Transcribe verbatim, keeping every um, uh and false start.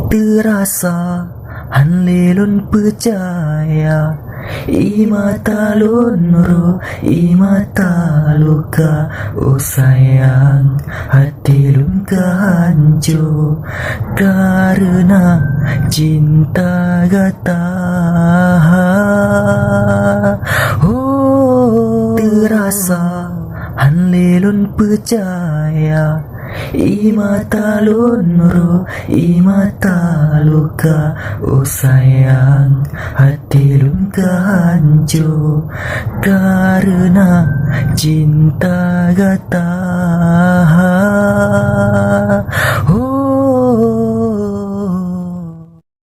Teurasa han lé lôn peucaya, i mata lôn roh, i mata luka, oh sayang, hati lôn ka hanco kareuna cinta gata. Oh, teurasa han lé lôn peucaya, i mata lôn roh, i mata luka, oh sayang, hati lôn ka hanco kareuna cinta gata.